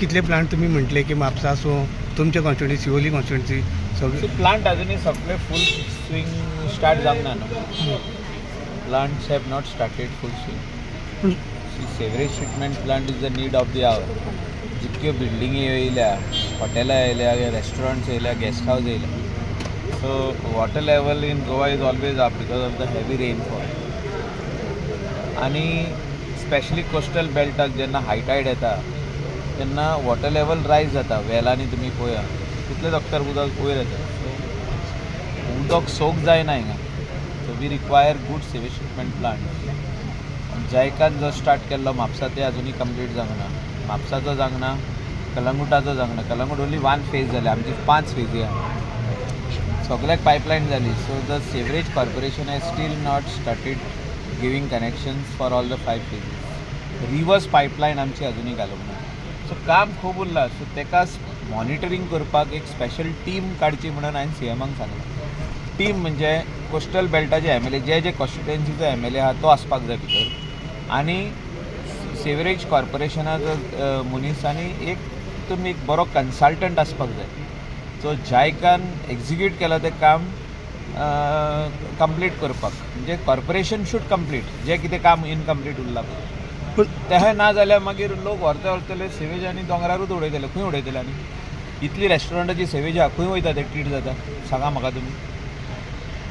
कितले प्लांट तुम्ही म्हटले की म्हापसा आसूं, तुमचे कॉन्स्टिट्युएन्सी, शिवोली कॉन्स्टिट्युएन्सी सगळे प्लांट अजूनही सगळे फुल स्विंग स्टार्ट जावंक ना न्हू. Plants have not started full swing. Sewerage treatment plant is the need of the hour. जितक्यो बिल्डिंगी येयल्या, हॉटेलां येयल्या, रेस्टॉरंट्स येयल्या, गेस्ट हावस येयल्या, so water level in Goa is always up because of the heavy rainfall. आनी specially coastal बेल्टाक जेन्ना हाय tied येता तेन्ना water level रायज जाता. वेलांनी तुमी पळया तितलें डॉक्टर उदक वयर येता. सो उदक सोक जायना हिंगा. So we require good sewage treatment plant. जायकान जो स्टार्ट केल्लो म्हापसा ते अजुनूय कंप्लीट जावंक ना. म्हापसाचो जावंक ना, कलंगूटाचो जावंक ना. कलंगूट ओन्ली वन फेज जाले, आमची 5 फेजी आहा, सगल्याक पायपलायन जाली. So the sewerage corporation has still not started giving connections for all the 5 phases. Reverse pipeline आमची अजुनूय घालूंक ना. सो काम खूब उरलां. सो ताका मॉनिटरींग करपाक एक स्पेशल टीम काडची म्हणून हांवें सीएमाक सांगलां. टीम म्हणजे कोस्टल बेल्टाचे एमएलए, जे जे कॉन्स्टिट्युएन्सीचो एमएलए आहा तो आसपाक जाय भितर, आनी सेवरेज कॉर्पोरेशनाचो मनीस, आनी एक तुमी एक बरो कन्सल्टंट आसपाक जाय. सो जायकान एक्जिक्यूट केलां तें काम कंप्लीट करपाक, म्हणजे कॉर्पोरेशन should complete जें कितें काम इनकम्प्लीट उरलां पूण तें ना जाल्यार मागीर लोक व्हरता व्हरतले सेवेज आनी दोंगरारूच उडयतले. खंय उडयतले? आनी इतली रेस्टॉरंटाची सेवेज आहा, खंय वयता ते ट्रीट जाता सांगा म्हाका तुमी.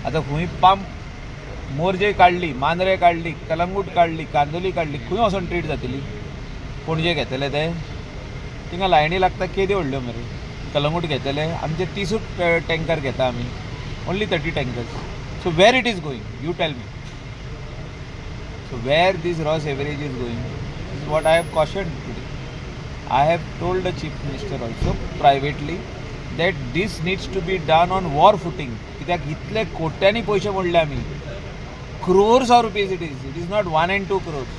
आतां खंय पंप मोरजे काडली, मांद्रे काडली, कलंगूट काडली, कांदोली काडली, खंय वचोन ट्रीट जातली? पणजे घेतले ते थिंगा लायनी लागता केद्यो व्हडल्यो मरे. कलंगूट घेतले आमचे 30 टँकर घेता आमी, only 30 tankers. So where it is going, you tell me. So where this raw sewerage is going is what I have cautioned today. I have told the Chief Minister also privately that this needs to be done on war footing. कित्याक इतले कोट्यांनी पयशे मोडले आमी, crores of rupees it is. It is not 1 and 2 crores,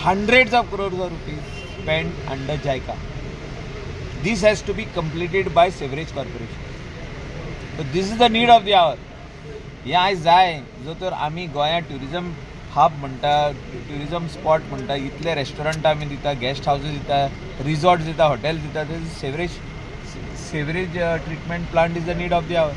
hundreds of crores of rupees spent under JICA. This has to be completed by sewerage corporation. So this is the need of the hour. हें आयज जाय जो तर आमी गोंयांत tourism hub म्हणटा, tourism spot म्हणटा, इतले रेस्टॉरंटां आमी दिता, गेस्ट हावजीस दिता, रिजॉर्ट दिता, हॉटेल दिता. Sewerage treatment plant is the need of the hour.